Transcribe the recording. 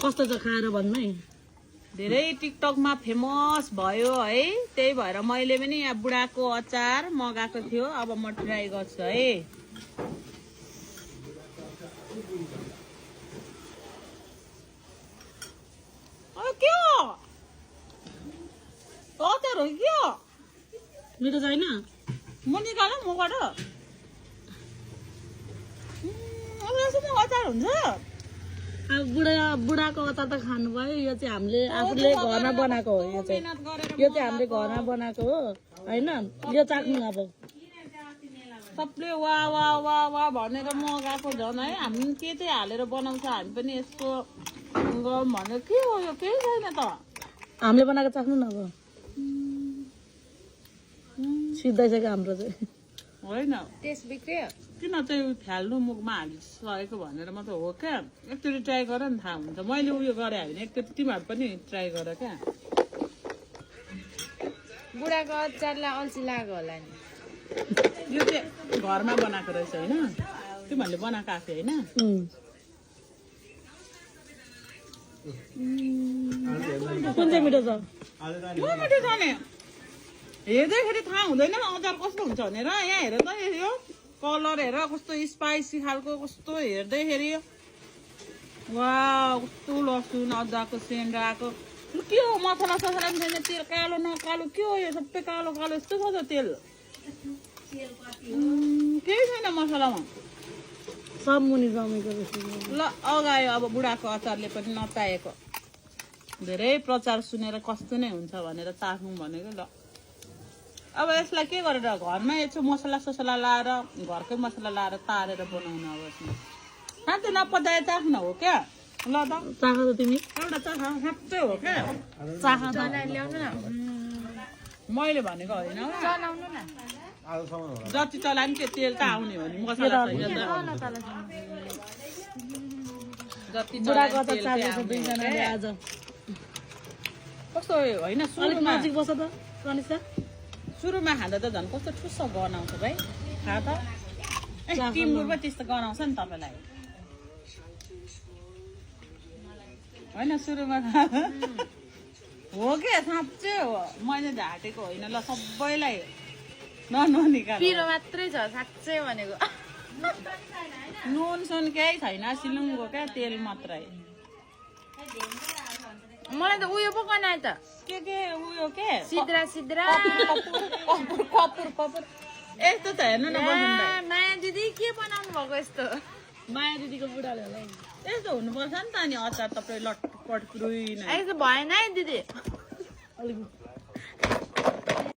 कस्तो छ खाएर भन्नु है। धेरै टिकटकमा फेमस भयो है, त्यही भएर मैले पनि यहाँ बुढाको अचार मगाएको थियो। अब म ट्राई गर्छु है। के हो अचार हो के हो? मिठो छैन? म निकाल मबाट अचार हुन्छ। अब बुढाको अचार त खानु भयो। यो चाहिँ हामीले आफूले घरमा बनाएको हो। यो चाहिँ हामीले घरमा बनाएको हो होइन। यो चाख्नु अब सबले वा वा वा वा भनेर मगाएको झन् है। हामी के चाहिँ हालेर बनाउँछ, हामी पनि यसको गरौँ भनेर। के हो यो? केही छैन त। हामीले बनाएको चाख्नु न अब। सिद्धाइसक्यो हाम्रो चाहिँ होइन टेस्ट बिग्रियो। किन चाहिँ फ्याल्नु मुखमा हालिसकेको भनेर मात्र हो क्या। एकचोटि ट्राई गर नि थाहा हुन्छ। मैले उयो गरेँ भने एकचोटि तिमीहरू पनि ट्राई गर क्या। बुढाको अचारलाई अल्छी लाग्यो होला नि। यो चाहिँ घरमा बनाएको रहेछ होइन, तिमीहरूले बनाएको आएको होइन। कुन चाहिँ मिठो छ? मिठो छ नि, हेर्दैखेरि थाहा हुँदैन अचार कस्तो हुन्छ भनेर। यहाँ हेर त, यो कलर हेर कस्तो स्पाइसी खालको, कस्तो हेर्दैखेरि वा कस्तो लसुन अदुवाको सेन्ट आएको। के हो मसला ससला पनि छैन, तेल कालो न कालो के हो यो? सबै कालो कालो यस्तो छ त तेल। केही छैन मसलामा, सब मुनि जमेको रहेछ। ल अगायो अब बुढाको अचारले पनि नचाहेको। धेरै प्रचार सुनेर कस्तो नै हुन्छ भनेर चाखौँ भनेको। ल अब यसलाई के गरेर घरमा यसो मसला ससला लाएर, घरकै मसला लाएर तारेर बनाउनु। अब यसमा साँच्चै नपचाए चाख्न हो क्या। ल त चाख त तिमी, एउटा चाख, साँच्चै हो क्या। चाख त। ल्याउनु न, मैले भनेको होइन, चलाउनु न। जति चलाए पनि त्यो तेल त आउने हो नि। मसला छैन त, जति बुढाको अचार तेल चाहिँ चाखेको आउने हो दुईजनाले क्या। आज। कस्तो होइन अलिक सुरुमा नजिक बस त कनिष्का। सुरुमा खाँदा त झन् कस्तो ठुस्सो गनाउँछ भाइ। खा त टिम्बुर पो त्यस्तो गनाउँछ नि तपाईँलाई होइन सुरुमा हो क्या। साँच्चै हो, मैले झाटेको होइन। ल सबैलाई ननिकाल। पिरो मात्रै छ साँच्चै भनेको। नुन सुन केही छैन, सिलुङ्गो क्या, तेल मात्रै। मलाई त उयो पो गनायो त, के उयो के सिद्रा सिद्रा। कपुर कपुर कपुर यस्तो त हेर्नु न बसन्त। माया दिदी के बनाउनु भएको यस्तो? माया दिदीको बुढाले होला। यस्तो हुनुपर्छ नि त नि अचार। तपाईँ लटपट रुइन यस्तो भएन है दिदी। अलिक